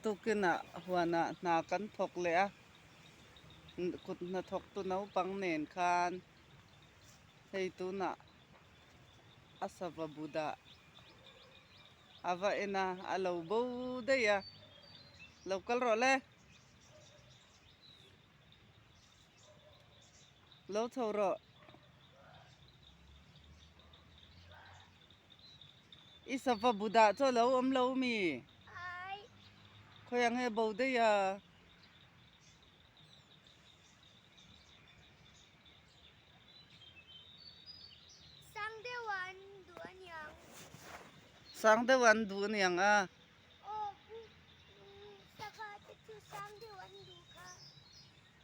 Tukinah huanah hna kan thawk leh a, kut hnathawktu naupang nen khan hei tunah a sava bu dah a va en a, a lo bo daih a, lo kal rawh le. Lo chho rawh. I sava bu dah chu a lo awm lo mi? Khawi ang nge bo daih a? Sang deuh an duh a niang. Sang deuh an duh a niang a. Aw pu sava te chu sang deuh an duh kha.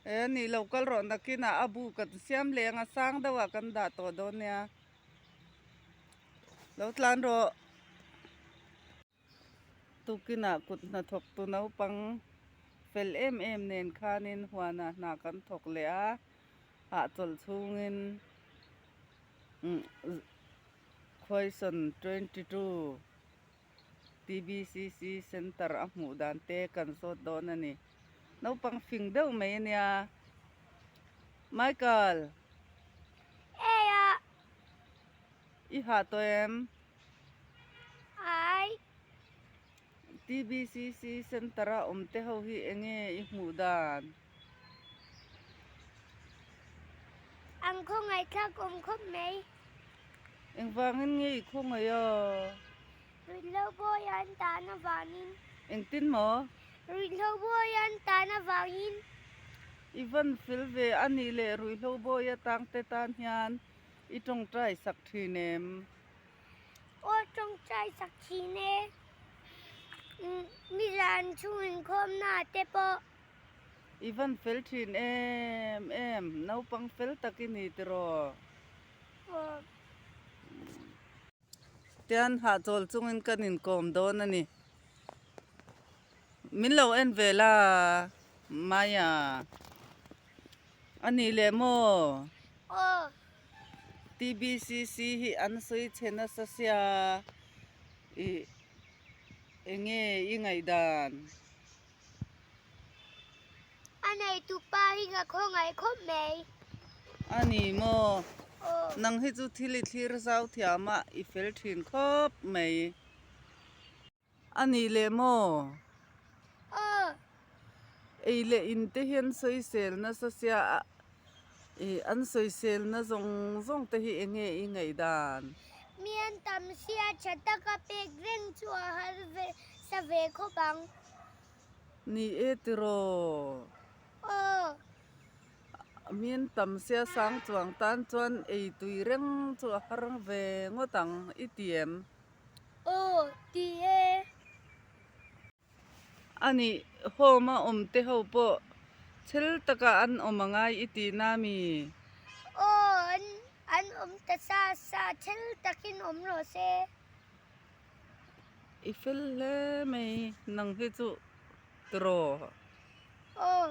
E nih lo kal rawh nakinah a bu kan siam leh anga sang deuhah kan dah tawh dawn nia. Lo tlan rawh. Tukinah kut hnathawktu naupang fel em em nen khanin huanah hna kan thawk leh a, hahchawlh chhungin Question 22 TBCC Centre a hmuh dan te kan zawt dawn a ni. Naupang fing deuh mai a nia. Michael! Eia! I hah tawh em? Ai. TBCC Centre a awm te ho hi enge i hmuh dan? An khawngaihthlak awm khawp mai. Engvangin nge i khawngaih a? Ruihhlo bawi an tan avangin. Engtin maw? Ruihhlo bawi an tan avangin. I van fel ve a nih leh ruihhlo bawi atang te tan hian i tawngtai sak thin em? Aw tawngtai sak thin e. Nizan chhung inkhawmna te pawh. I van fel thin em em, naupang fel tak i ni tiraw? Aw. Tian hahchawl chungin kan inkawm dawn a ni. Min lo en ve la Maya. A nih leh maw? Aw. TBCC hi an sawi chhe nasa sia ih eng nge i ngaihdan? A neitu pa hi ka khawngaih khawp mai. A ni maw? Aw. Nang hi chu thil i thlir zau thiam a, i fel thin khawp mai. A ni leh maw? Aw. Ei leh in te hian sawisel nasa sia a, ih an sawisel na zawng zawng te hi eng nge i ngaihdan? Mi an tam sia tha taka pek reng chu a har ve sa ve khawp ang. Ni e tiraw? Aw. Mi an tam sia sang chuang tan chuan ei tui reng chu a har ve ngawt ang i ti em? Aw, ti e. A nih, home a awm te ho pawh chhel taka an awm a ngai i tih na mi? Aw, an an awm ta sa sa, chhel takin awm rawh se. I fel hle mai, nang hi chu tiraw? Aw.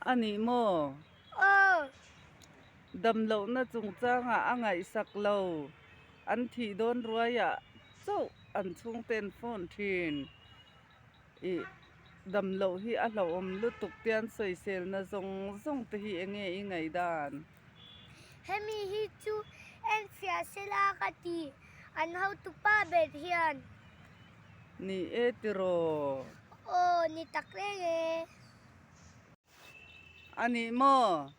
A nih maw? Aw. Damlohna chungchangah a ngaihsak lo. An thih dawn ruaiah chauh an chhungten phone thin. Ih, damloh hi a hlauhawm lutuk tian sawiselna zawng zawng te hi enge i ngaihdan? Hemi hi chu enfiah sela ka ti, an hotupa ber hian. Ni e tiraw? Aw, ni tak reng e. A nih maw?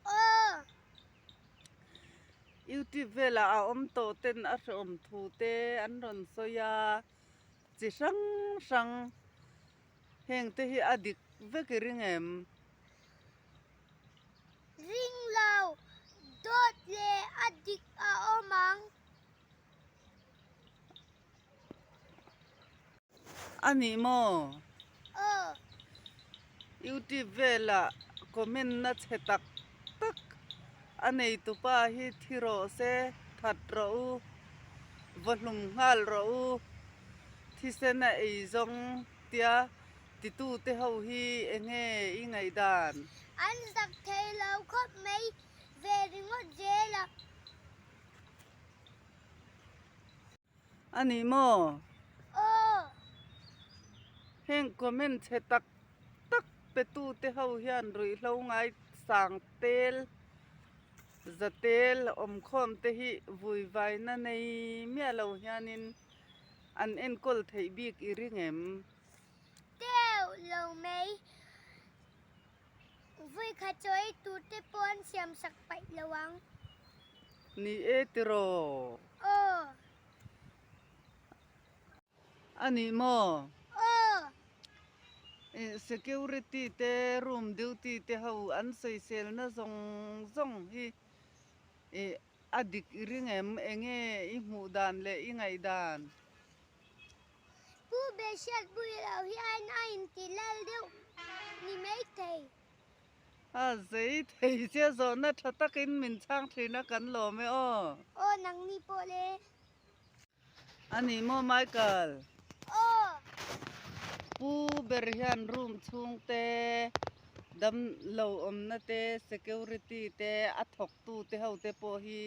Aw. YouTube velah a awm tawh ten a hrehawm thu te an rawn sawi a, chi hrang hrang heng te hi a dik vek i ring em? Ring lo, dawt leh a dik a awm ang. A nih maw? Aw. YouTube velah comment na chhe tak tak a neitupa hi thi rawh se, that rawh u, vawhlum nghal rawh u, thisen a ei zawng tia titute ho hi enge i ngaihdan? An zak thei lo khawp mai ve ringawt zel a. A ni maw? Heng comment chhe tak tak petute ho hian ruihhlo ngai sang tel za tel awmkhawm te hi vui vaina nei miah lo hianin an enkawl theih bik i ring em? Deuh lo mai. Vui kha chaw ei tur te pawh an siam sak paih lo ang. Ni e tiraw? Aw. A nih maw? Aw. Security te room duty te ho an sawiselna zawng zawng hi a dik i ring em? Enge i hmuh dan leh i ngaih dan? Pu Behriat bui lo hian a inti lal deuh ni maithei. A zei thei che zawhna tha takin min chhang thin a kan lawm e aw. Aw nangni pawh le. A ni maw Michael? Aw. Pu ber hian room chhungte dam lo awmna te security te a thawk tu te ho te pawh hi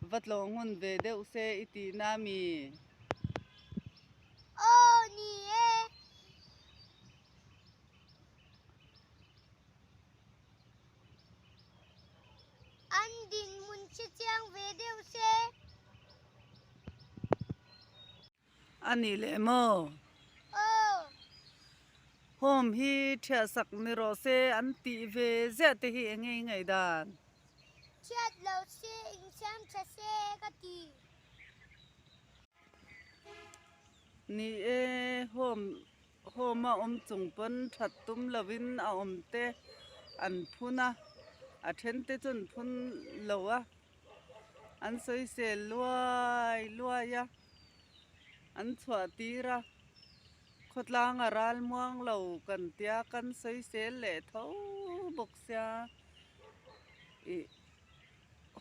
va tlawh ngun ve deuh se i tih na mi? Aw ni e. An dinhmun che chiang ve deuh se. A nih leh maw? Aw. Home hi thiahsak ni rawh se an tih ve ziah te hi eng nge i ngaihdan? Thiat lo se insiam tha se ka ti. Ni e, home Home a awm chung pawn that tum lovin a awm te an phun a, a then te chu an phun lo a, an sawisel luai luai a, an chhuah tir a, khawtlang a ral muang lo kan tia kan sawisel leh tho bawk sia ih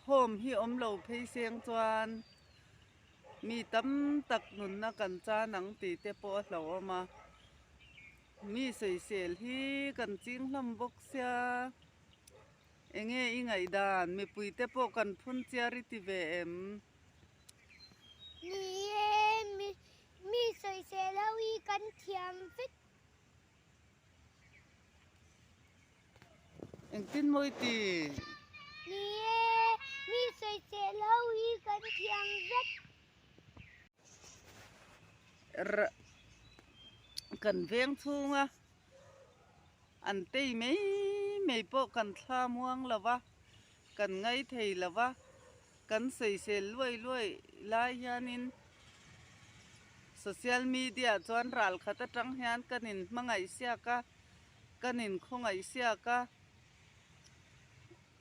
home hi awm lo phei seng chuan. Mi tam tak nunna kan chan ang tih te pawh a hlauhawm a, mi sawisel hi kan ching hlawm bawk sia, enge i ngaihdan mipui te pawh kan phun chiar i ti ve em? Ni e, mi sawisel ho hi kan thiam vek. Engtin maw i ti? Ni e, mi sawisel ho hi kan thiam vek. Rah kan veng chhunga an tei mai mai pawh kan thla muang lo va, kan ngai thei lo va, kan sawisel luai luai lai hianin social media chuan ral khat atang hian kan inhmangaih siak a. Kan inkhawngaih siak a,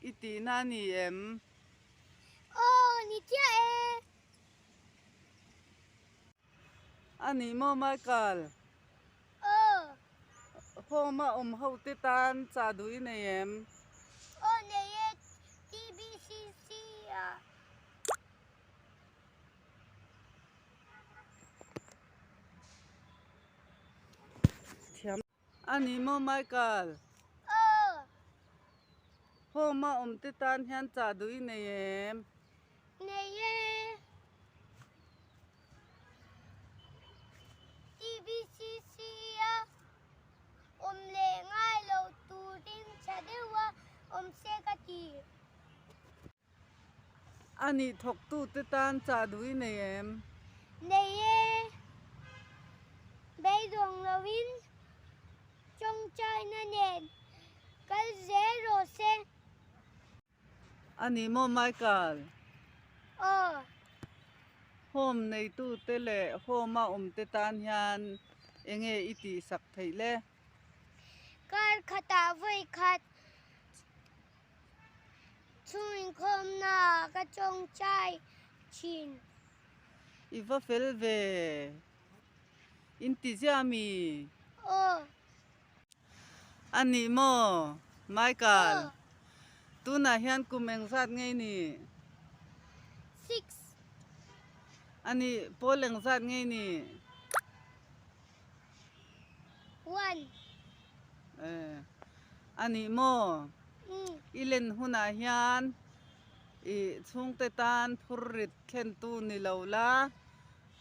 i tihna a ni em? Aw, ni chiah e. A nih maw Michael? Aw. Home a awm ho te tan chah duh i nei em? Aw, nei e, TBCC ah. Thiam a ni maw Michael? Aw. Home a awm te tan hian chah duh i nei em? Nei e. TBCC a awm leh ngai lo turin tha deuh a awm se ka ti. A nih thawktute tan chah duh i nei em? Nei e. Beidawng loin tawngtaina nen kal zel rawh se. A ni maw Michael? Aw. Home neitute leh home a awmte tan hian enge i tihsak theih le? Kar khatah vawi khat Chhung inkhawmna ka tawngtai thin. I va fel ve. In ti zia mi? Aw. A nih maw, Michael? Tunah hian kum engzat ngei ni? Six. A nih, pawl engzat ngei ni? One. Eh, a nih maw? I len hunah hian i chhungte tan phurrit thlentu ni lo la,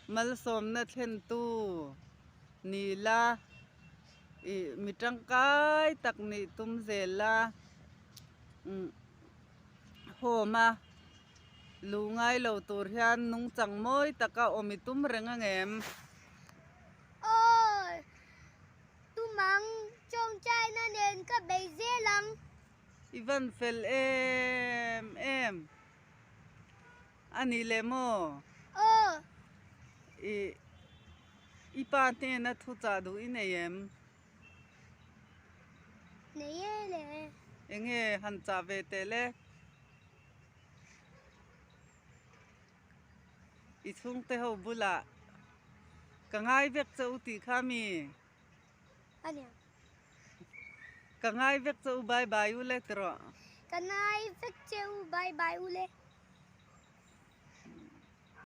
malsawmna thlentu ni la. I mi tangkai tak nih tum zel la, umm home a lu ngai lo tur hian nungchang mawi taka awm i tum reng ang em? Aw, tumang tawngtaina nen ka bei zel ang. I van fel em em. A ni le maw? Aw. I i pa hnena thu chah duh i nei em? Nei e le. Enge han chah ve teh le? I chhungte ho bulah ka ngai vek che u tih kha mi? A nia. Ka ngai vek che u bye bye u le ti rawh. Ka ngai vek che u bye bye u le.